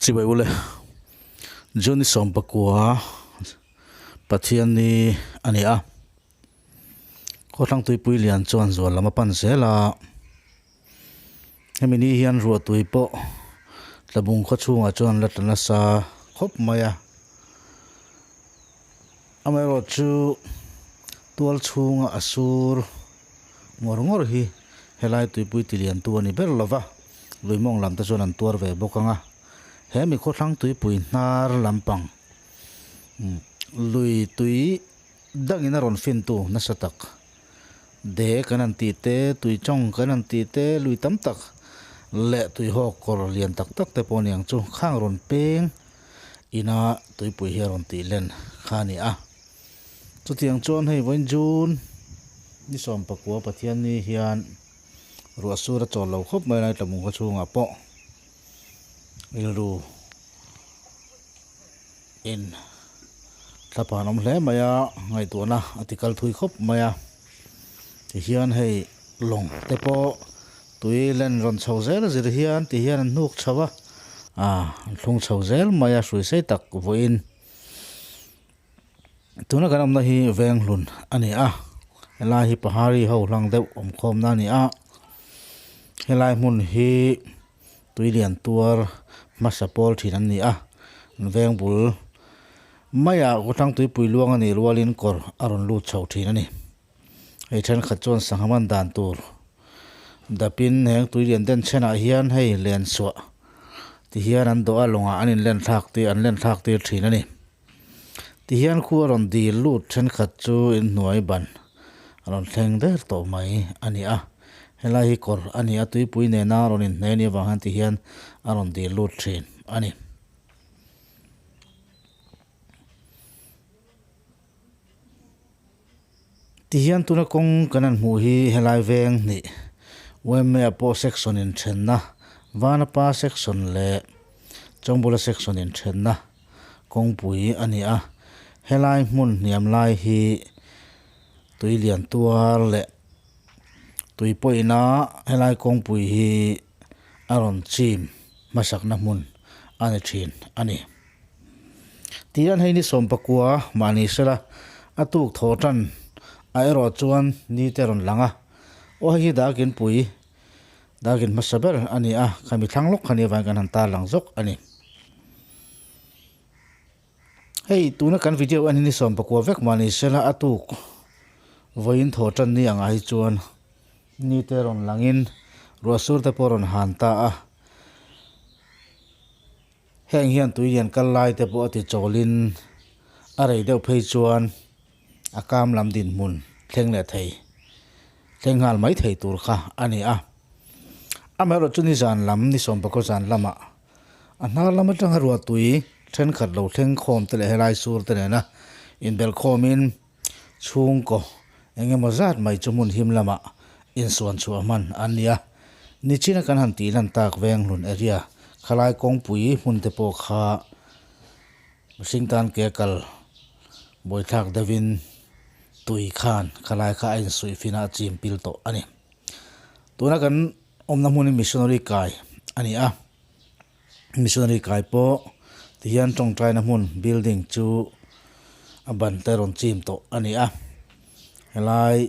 Chibai ule June sawmpakua Pathianni a ni a, Khawthlangtuipui lian chuan zual lam a pan zel a, hemi ni hian ruahtui pawh tlabung khaw chhungah chuan la tla nasa khawp mai a, amaherawh chu tual chhunga a sur ngawr ngawr hi helai tuipui ti lian tu a ni ber lo va, lui mawng lam te chuan an tuar ve bawk ang a, he mi khawthlang tuipui hnar lampang lui tui. Dangin a rawn fintu nasa tak. De kan han tih te, tui chawng kan han tih te, lui tam tak leh tuihawk kawr lian tak tak te pawh aniang chu khang rawn peng ina tuipui hi a rawn tih len kha a ni a. Chutiang chuan hei vawiin June ni 19 Pathianni hian ruah sur a chawl lo khawp mai lai tlabung khaw chhungah pawh rilru In thlapan awm hle mai a, ngaihtuahna a ti kal thui khawp mai a. Tihian hei lawng te pawh tui len rawn chho zel a zir hian tihian an hnuk chho a, ah an thlung chho zel mai a hrui sei tak vawiin. Tuna kan awmna hi Venghlun a ni a, helai hi Pahari ho hlang deuh awm khawmna a ni a, helai hmun hi tui lian tuar hmasa pawl thin an ni a, an veng bul maiah kawtlang tuipui luang a nih rualin kawr a rawn lut chho thin a ni. Hei thenkhat chuan sangha man dan tur dapin heng tui lian den chhenah hian hei len chhuah ti hian an dawh a lawngah an inlen thlak tir an len thlak tir thin a ni. Ti hian khu a rawn dil lut thenkhat chu inhnuai ban a rawn thleng der tawh mai a ni a, helai hi kawr a ni a tuipui nena rawn inhne ni avang hian ti hian a rawn dil lut thin a ni. Tihian tuna kawng kan han hmuh hi helai veng hnih Wemea pawh section inthenna, Vanapa section leh Chawngbula section inthenna kawngpui a ni a. Helai hmun hniam lai hi tui lian tuar leh tui pawhina helai kawngpui hi a rawn chim hmasakna hmun a ni thin a ni. Tihian hei ni 19 mahni sela a tuk thaw tan a erawh chuan ni te rawn lang a, aw hei hi darkin pui darkin hmasa ber a ni a, khami thlang lawk kha ni avangin kan han tar lang zawk a ni. Hei tuna kan video en hi ni 19 vek mahni sela a tuk vawiin thaw tan ni angah hi chuan ni te rawn langin ruah sur te pawh rawn han ta a. Heng hian tui lian kal lai te pawh a ti chawlin a rei deuh phei chuan a kam lam dinhmun thleng leh thei, thleng nghal mai thei tur kha a ni a. Amaherawh chu nizan lam, ni 19 zan lamah a hnar lam atanga ruah tui thenkhat lo thleng khawm te leh helai sur te nena inbelh khawmin chhungkaw eng emaw zat mai chu hmun him lamah insuan chhuah hman an ni a. Nichina kan han tih lan tak Venghlun area khalai kawngpui hmun te pawh kha mihring tan ke kal buaithlak deuhin tui khan khalai kha a insuih fin a, a chim pil tawh a ni. Tuna kan awmna hmun hi missionary kai a ni a, Missionary kai pawh tihian tawngtaina hmun building chu a ban te rawn chim tawh a ni a, helai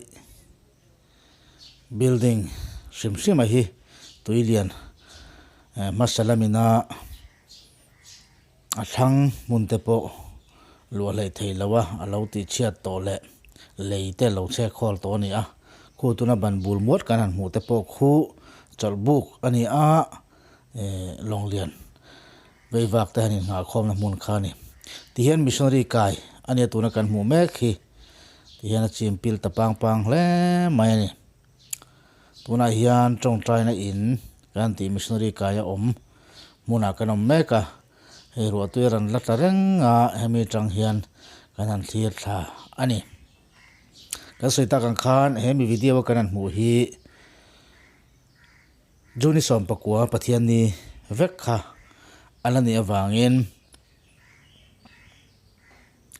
building hrim hrim a hi tui lian hmasa lamina a thlang hmun te pawh luah hleih thei lo a a lo tih chhiat tawh leh lei te lo chhek khawl tawh a ni a, khu tuna ban bul muat kan han hmuh te pawh khu chawlh buk a ni a. Eh Lawnglian veivak te han inngahkhawmna hmun kha a ni. Tihian missionary kai a nia tuna kan hmuh mek hi. Tihian a chim pil ta pang pang hle mai a ni. Tunah hian tawngtaina in kan tih missionary kai a awm hmunah kan awm mek a. Hei ruahtui a rawn la tla reng a, hemi atang hian kan han thlir thla a ni. Kan sawi tak ang khan hemi video a kan han hmuh hi June 19 Pathianni vek kha a la nih avangin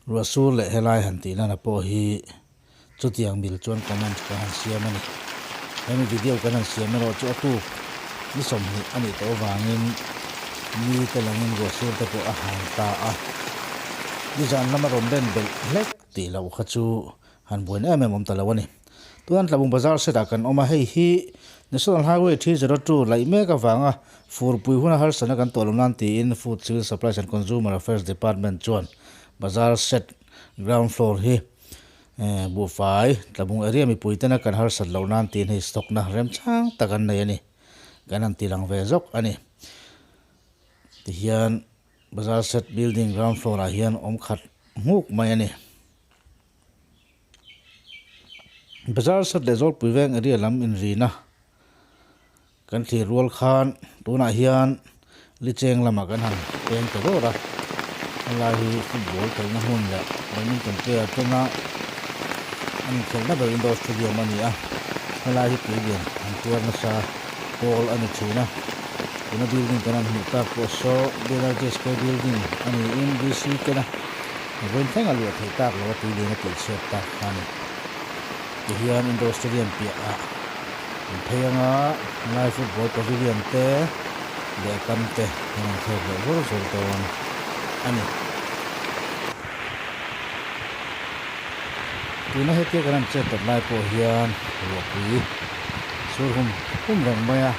ruahsur leh helai han tih nana pawh hi chutiang mil chuan comment kan han siam a ni. Hemi video kan han siam erawh chu a tuk ni 20 a nih tawh avangin Ni te langin ruah sur te pawh a han ta a. Nizan lama rawn len belh hlek tih loh kha chu han buaina em em awm ta lo a ni. Tuan Tlabung Bazar set ah kan awm a, hei hi National Highway 302 laih mek avanga furpui huna harsatna kan tawh lo nan tiin Food Civil Supplies and Consumer Affairs Department chuan Bazar set ground floor hi buhfai Tlabung area mipui tena kan harsat loh nan tiin hei stock na remchang tak an nei a ni. Kan han ti lang ve zawk a ni. Tihian Bazar set building ground floor ah hian awm khat nghuk mai a ni. Bazar sat leh Zawlpui veng area lam inrina kan thlir rual khan tunah hian Licheng lamah kan han peng ta dawr a, helai hi football khelhna hmun leh badminton player tena an inkhelhna ber indoor stadium a ni a, helai hi tuilian an tuar nasa pawl a ni thin a, tuna building kan han hmuh tak pawh saw BLRJSK building a niin VC tena Vawiin thleng a luah theih tak lo a tui lian a tih chhiat tak kha a ni. Tihian Indoor Stadium piahah an phei anga Lai Football Pavilion te leh kam te an han thlek leh vur vur dawn a ni. Tuna hetia kan han chet tawp lai pawh hian ruahpui sur hum hum reng mai a.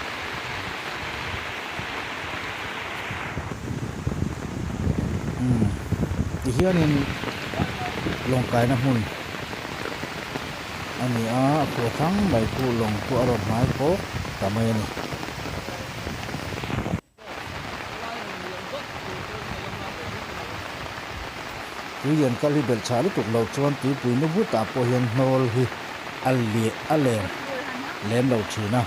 Umm tihianin lawng kaina hmun a ni a, a khuh thlang mai khu lawng chu a rawn hnai bawk ta mai a ni. Tui lian kal hi belh chhah lutuk loh chuan tuipui nu butah pawh hian hnawl hi a a leng lem lo thin a.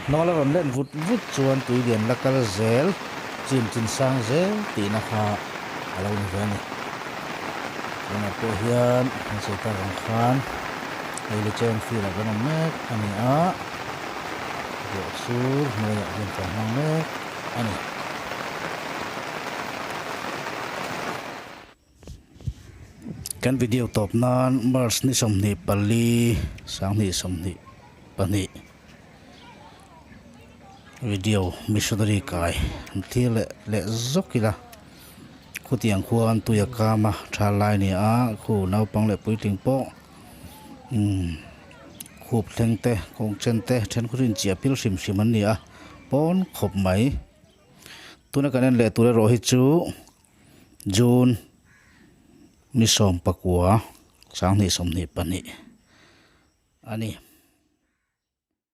Hnawl a rawn len vut vut chuan tui lian la kal zel chim chin sang zel tihna kha a lo ni ve a ni. Tunah pawh hian kan sawi tak ang khan hei Licheng field ah kan awm mek a ni a, ruah sur hnuaiah hian kan hmang mek a ni. Kan video tawp nan March ni 24 2022 video missionary kai an thlir leh leh zawk ila khutiang khuan tui a kam a tha lai ni a khu naupang leh puitling pawh umm khup thleng te kawng chen te thenkhat chu inchiah pil hrim hrim an ni a pawn khawp mai tuna kan en leh tur erawh hi chu. June ni 19 2022 a ni.